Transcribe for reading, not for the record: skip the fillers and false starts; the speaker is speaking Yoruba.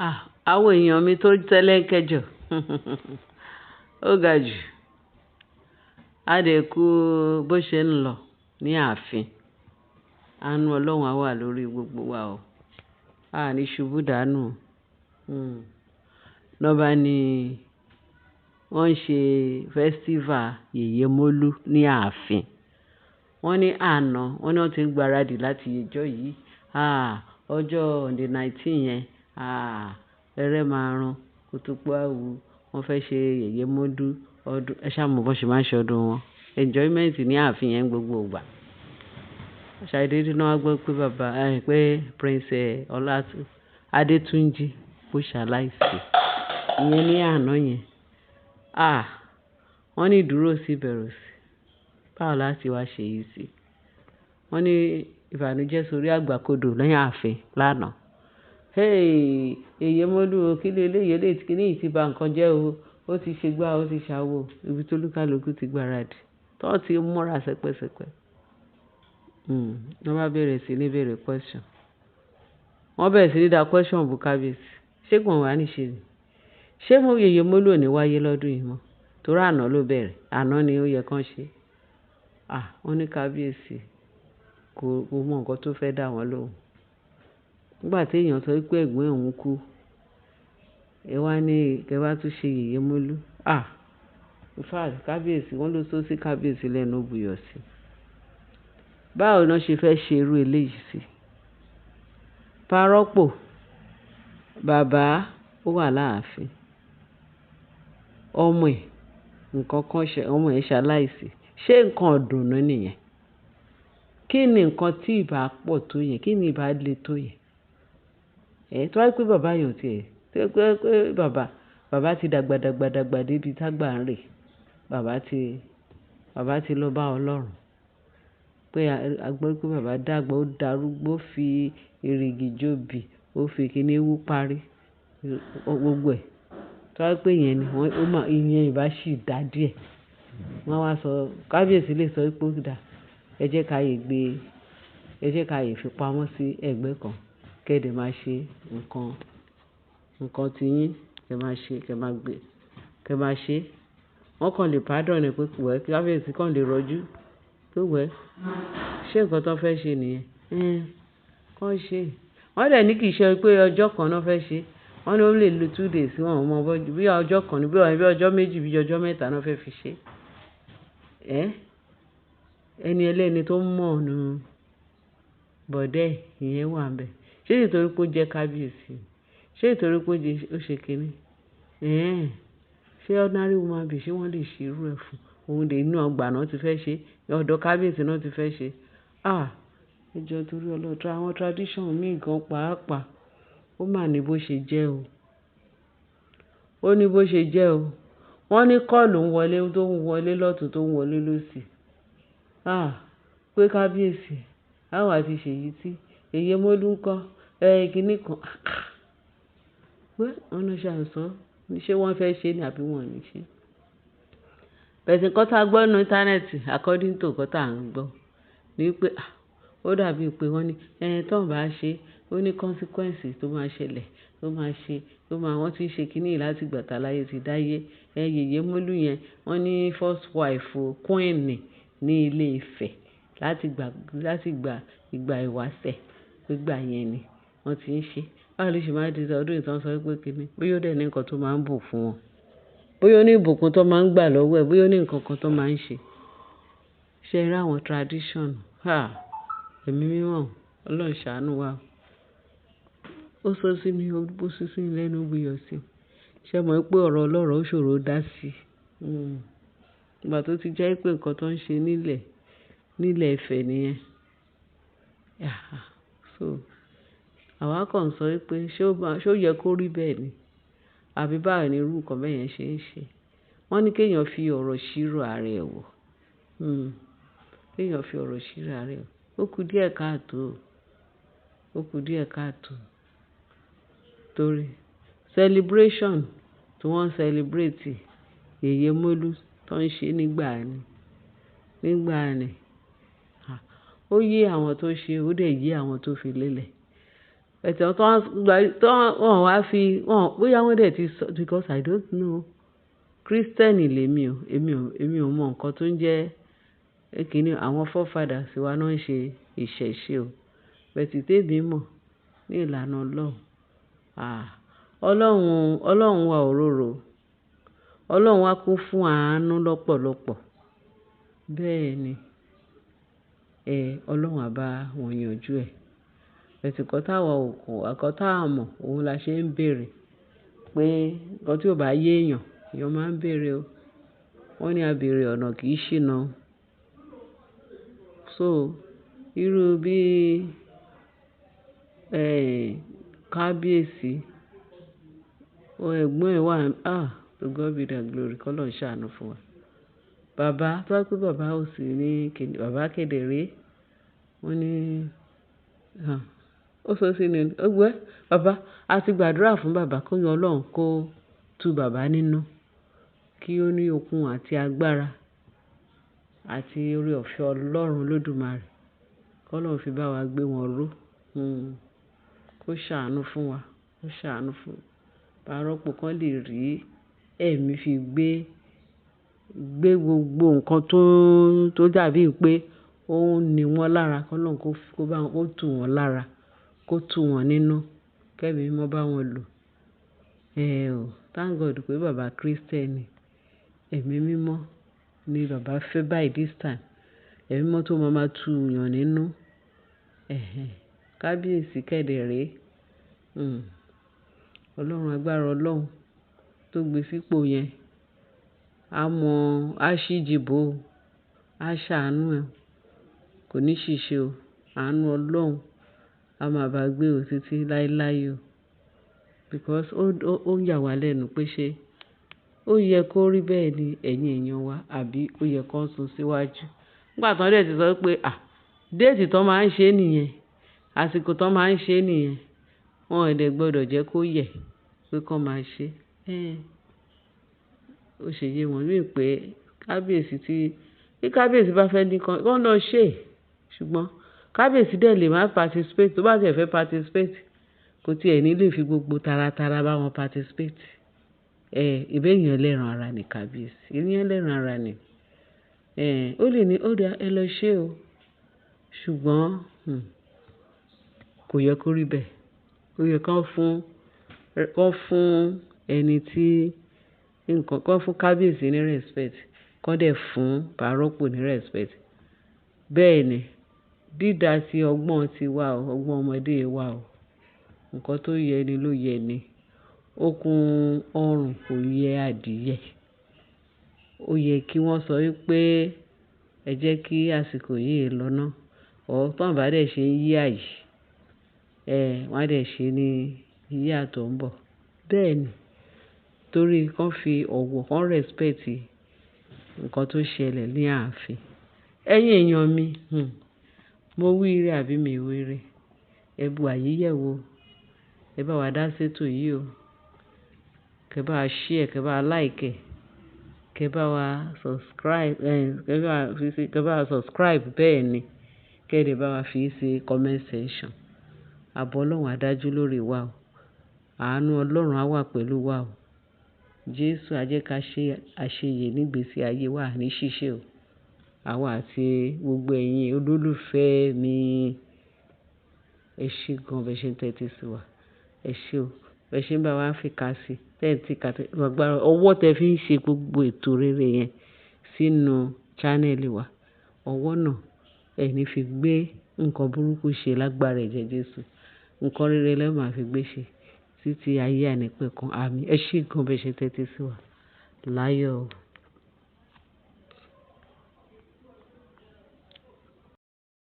Ah, àwọn èèyàn mi tó tẹ́lẹ̀ ń kẹjọ. Ó ga jù. A dẹ̀ kú bó ṣe ń lọ ní ààfin. Àánú Ọlọ́run á wà lórí gbogbo wa o. A ní ṣubú dànù. Hmm. Lọ́ba ní wọ́n ń ṣe festival Yèyé Mólú ní ààfin. Wọ́n ní àná, wọ́n ní wọ́n ti ń gbaradì láti ọjọ́ yìí. Ah, ọjọ́ on the 19 yẹn, ah, ẹrẹ́ máa run, kútúpá wú. Wọ́n fẹ́ ṣe Yèyé Mólú ọdún. Ẹ ṣá mọ̀ bó ṣe máa ń ṣe ọdún wọn. Enjoyment ní ààfin yẹn gbogbo ìgbà. Ṣàìdédé náà wá gbọ́ pé bàbá, ẹ pé Prince Ọlá Adétúnjì ó ṣaláìsí. Ìyẹn ní àná yẹn. Ah, wọ́n ní ìdúró sí ìbẹ̀rù sí. Báwo la tí wá ṣe yìí sí? Wọ́n ní ìbànújẹ́ sórí àgbàkodò ní ààfin lánàá. Hey, Yèyé Mólú o, kí ló lé yìí, kíní yìí ti ba nǹkan jẹ́ o. Ó ti ṣe gbá, ó ti ṣàwò. Ibi tó olúkálùkù ti gbaradì. Tó ti múra sẹpẹsẹpẹ. Wọ́n bá bẹ̀rẹ̀ sí ní bẹ̀rẹ̀ question. Wọ́n bẹ̀rẹ̀ sí ní dá question bù kábíyèsí. Ṣé kò wá ní ṣe ni? Ṣé mo Yèyé Mólú ò ní wáyé lọ́dún yìí mọ́? Torí àná ló bẹ̀rẹ̀. Àná ni ó yẹ kí wọ́n ṣe. Ah, wọ́n ní kábíyèsí kò mọ nǹkan tó fẹ́ dá wọn lóhùn. Nígbà tí èèyàn sọ wípé ẹ̀gbọ́n òun kú, ẹ wá ní kí ẹ wá tún ṣe Yèyé Mólú. Ah, in fact, kábíyèsí, wọ́n ló sọ sí kábíyèsí lẹ́nu ó buyọ̀ sí. Báwo ni wọ́n ṣe fẹ́ ṣe irú eléyìí sí? Parọ́pò, bàbá ó wà láàfin. Ọmọ ẹ̀, nǹkan kan ṣe, ọmọ ẹ̀ ṣaláìsí. Ṣé nǹkan ìdùnnú nìyẹn? Kí ni nǹkan tí ìbá pọ̀ tó yẹn? Kí ni ìbá le tó yẹn? Ẹ̀, tó bá jẹ́ pé bàbá yẹn ò tí ẹ̀, tó jẹ́ pé bàbá, bàbá ti dàgbà dàgbà dàgbà dé ibi tágbà ń rè. Bàbá ti lọ bá Ọlọ́run. Pé a gbọ́ pé bàbá dàgbà, ó darúgbó, fi erìgì jóbi, ó fi kíní wú parí, gbogbo ẹ̀. Tó bá jẹ́ pé ìyẹn ni wọ́n, ó máa, ìyẹn ìbá sì dá díẹ̀. Wọ́n wá sọ, kábíyèsí lè sọ wípé ó dá. Ẹ jẹ́ ká yè gbé, ẹ jẹ́ ká yè fi pamọ́ sí ẹ̀gbẹ́ kan. Kí ẹ dẹ̀ máa ṣe nǹkan, nǹkan tí yín kí ẹ máa ṣe, kí ẹ máa gbé, kí ẹ máa ṣe. Wọ́n kàn lè pardon ẹ pé well, kábíyèsí kàn lè rọjú. Pé well, ṣé nǹkan tó fẹ́ ṣe nìyẹn? Ẹn, kàn ṣe. Wọ́n dẹ̀ ní kì í ṣe pé ọjọ́ kan náà fẹ́ ṣe. Wọ́n ní ó lè lo 2 days, wọ́n ò mọ̀ bó, bí ọjọ́ kan ní, bí ọjọ́ méjì, bí ọjọ́ mẹ́ta náà fẹ́ fi ṣe. Ẹ́, ẹni ẹlẹ́ni tó mọ̀ ọ́nù bọ̀dẹ́ ìyẹn wà níbẹ̀. Ṣé nítorí pé ó jẹ́ kábíyèsí? Ṣé nítorí pé ó ṣe kíní? Ẹn, ṣé ordinary human being ṣé wọ́n lè ṣe irú ẹ fún? Òun dè inú ọgbà náà ti fẹ́ ṣe. Ọ̀dọ̀ kábíyèsí náà ti fẹ́ ṣe. Ah, ẹ jọ torí Ọlọ́run, àwọn tradition mìí gan pàápàá. Ó mà ní bó ṣe jẹ́ o. Ó ní bó ṣe jẹ́ o. Wọ́n ní call ń wọlé tó ń wọlé lọ́tùn tó ń wọlé lósì. Ah, pé kábíyèsí, a wà tí ṣe yìí tí Yèyé Mólú ń kọ́, ẹ kíní kan. Well, wọ́n náà ṣà ń sọ, ṣé wọ́n fẹ́ ṣe ni àbí wọ́n ò ní ṣe? But nǹkan tí a gbọ́ nínú íńtánẹ́ẹ̀tì according to nǹkan tí à ń gbọ́ ní pé, ah, ó dàbí pé wọ́n ní, ẹ tí wọ́n bá ṣe, ó ní consequence tó máa ṣẹlẹ̀, tó máa ṣe, tó máa, wọ́n ti ń ṣe kíní yìí láti ìgbà tá láyé ti dáyé. Ẹ Yèyé Mólú yẹn, wọ́n ní first wife queen ní ilé Ifẹ̀ láti ìgbà, láti ìgbà, ìgbà ìwásẹ̀. Ìgbà yẹn ni wọ́n ti ń ṣe. Báwo ló ṣe máa di ọdún yìí tí wọ́n sọ wípé kíní? Bóyá ó dẹ̀ ní nǹkan tó máa ń bù fún wọn. Bóyá ó ní ìbùkún tó máa ń gbà lọ́wọ́ ẹ̀, bóyá ó ní nǹkan kan tó máa ń ṣe. Ṣé ẹ rí àwọn tradition? Ah, ẹ̀mí mímọ́, Ọlọ́run ṣàánú wa. Ó sọ sí mi, ó bú sí mi lẹ́nu, ó buyọ̀ sí. Ṣé ẹ mọ̀ pé ọ̀rọ̀ ọlọ́rọ̀ ó ṣòro dá sí? Hmm. Ìgbà tó ti jẹ́ pé nǹkan tó ń ṣe nílẹ̀, nílẹ̀ Ifẹ̀ nìyẹn. Ah, so àwa kàn ń sọ wípé ṣé ó máa, ṣé ó yẹ kó rí bẹ́ẹ̀ ni? Àbí báwo ni irú nǹkan bẹ́ẹ̀ yẹn ṣe ń ṣe? Wọ́n ní kí èèyàn fi ọ̀rọ̀ ṣírò ara ẹ̀ wò. Hmm. Kí èèyàn fi ọ̀rọ̀ ṣírò ara ẹ̀ wò. Ó kú díẹ̀ káàtò. Ó kú díẹ̀ káàtò. Torí celebration tí wọ́n celebrate Yèyé Mólú tó ń ṣe nígbà ni, nígbà ni. Ah, ó yé àwọn tó ṣe, ó dẹ̀ yé àwọn tó fi lélẹ̀. Ẹ̀tọ́ tó wọ́n wá fi wọ́n bóyá wọ́n dẹ̀ ti sọ because I don't know. Christian lèmi o, èmi ò mọ nǹkan tó ń jẹ́ kíni àwọn forefathers wa náà ń ṣe ìṣẹ̀ṣe o. But tèmi mọ̀ ní ìlànà Ọlọ́run. Ah! Ọlọ́run, Ọlọ́run wa ò rorò. Ọlọ́run wa kún fún àánú lọ́pọ̀lọ́pọ̀. Bẹ́ẹ̀ ni, Ọlọ́run á bá wọn yanjú ẹ̀. But nǹkan táwa ò kọ̀, nǹkan tá a mọ̀, òun la ṣe ń bèèrè pé nǹkan tí ò bá yé èèyàn, èèyàn máa ń bèèrè o. Wọ́n ní a bèèrè ọ̀nà kì í ṣìnà. So irú bí, kábíyèsí, ẹ̀gbọ́n ẹ̀ wà, ah! To God be the glory, kí Ọlọ́run ṣàánú fún wa. Bàbá, tó bá pé bàbá ò sí ní kíni, bàbá kédéré. Wọ́n ní, ah! Ó sọ sí ni, ó gbọ́, bàbá, a ti gbàdúrà fún bàbá kí Ọlọ́run kó tu bàbá nínú, kí ó ní okun àti agbára àti oore-ọ̀fẹ́ Ọlọ́run Olódùmarè. Kí Ọlọ́run fi bá wa gbé wọn ró. Kó ṣàánú fún wa, kó ṣàánú fún bá rọ́pò kan lè rí ẹ̀mí fi gbé, gbé gbogbo nǹkan tó dàbí pé ó ń ní wọ́n lára. Kí Ọlọ́run kó bá wọn, kó tú wọn lára, kó tú wọn nínú, kí ẹ̀mí mímọ́ bá wọn lò. O, thank God pé bàbá Christian ni. Ẹ̀mí mímọ́ ni bàbá fẹ́ by this time. Ẹ̀mí mímọ́ tó máa máa tú èèyàn nínú. Ẹ̀hẹn. Kábíyèsí kẹ́dẹ̀ ré. Ọlọ́run agbára Ọlọ́run tó gbé sípò yẹn. A mọ̀, a ṣíjìbò, a ṣàánú ẹ. Kò ní ṣìṣe o. Àánú Ọlọ́run a máa bá gbé o títí láéláé o. Because ó ń yà wá lẹ́nu pé ṣé ó yẹ kó rí bẹ́ẹ̀ ni ẹ̀yin èèyàn wa àbí ó yẹ kó sún síwájú. Nígbà tí wọ́n dẹ̀ ti sọ pé à, date tó máa ń ṣe nìyẹn, àsìkò tó máa ń ṣe nìyẹn, wọ́n ò dẹ̀ gbọdọ̀ jẹ́ kó yẹ̀ pé kó máa ṣe. Ó ṣe yé wọn wípé kábíyèsí tí, bí kábíyèsí bá fẹ́ ní kan, kó lọ ṣe. Ṣùgbọ́n kábíyèsí dẹ̀ lè máa participate. Tó bá ti fẹ́ participate, kò tí ẹ̀ ní lè fi gbogbo tara tara bá wọn participate. Ìbí èèyàn ẹlẹ́ran ara ni kábíyèsí. Ènìyàn ẹlẹ́ran ara ni. Ó lè ní ó dáa, ẹ lọ ṣe o. Ṣùgbọ́n, kò yẹ kó rí bẹ́ẹ̀. Ó yẹ kó fún, kó fún ẹni tí nǹkan, kó fún kábíyèsí ní respect, kó dẹ̀ fún bá rọ́pò ní respect. Bẹ́ẹ̀ ni, dídá sí ọgbọ́n ti wa o, ọgbọ́n ọmọdé wa o. Ǹkan tó yẹ ni ló yẹ ni. Okùn ọrùn kò yẹ adìyẹ. Ó yẹ kí wọ́n sọ wípé ẹ jẹ́ kí àsìkò yìí lọ́ná. Or tí wọ́n bá dẹ̀ ṣe year yìí, wọ́n á dẹ̀ ṣe ní year tó ń bọ̀. Bẹ́ẹ̀ ni, torí kó fi ọ̀wọ̀, kó respect nǹkan tó ṣẹlẹ̀ ní ààfin. Ẹ̀yin èèyàn mi, mo wí ire àbí mi ò wí ire? Ẹ bu àyíyẹ̀wò. Ẹ bá wa dá sétò yìí o. Kẹ bá wa share, kẹ bá wa like, kẹ bá wa subscribe, kẹ bá wa fi sí, kẹ bá wa subscribe bẹ́ẹ̀ ni. Kẹ́ dẹ̀ bá wa fi sí comment section. Àbọ̀ Ọlọ́run á dájú lórí wa o. Àánú Ọlọ́run á wà pẹ̀lú wa o. Jésù á jẹ́ ká ṣe àṣeyẹ nígbèsí ayé wa, ní ṣíṣe o. Àwa àti gbogbo ẹ̀yin olólùfẹ́ mi. Ẹ ṣé gan bẹ ṣe ń tẹ́tí sí wa. Ẹ ṣé o. Bẹ ṣe ń bá wa fi ká sí. Tẹ́tí ká tẹ́, agbára ọwọ́ tẹ fi ń ṣe gbogbo ètò rere yẹn sínú channel wa. Ọwọ́ náà ẹ ní fi gbé nǹkan burúkú ṣe lágbára ẹ̀jẹ̀ Jésù. Ǹkan rere lẹ máa fi gbé ṣe títí ayé àìnípẹ̀kun. Àmín. Ẹ ṣé gan bẹ ṣe ń tẹ́tí sí wa. Láyọ̀ o.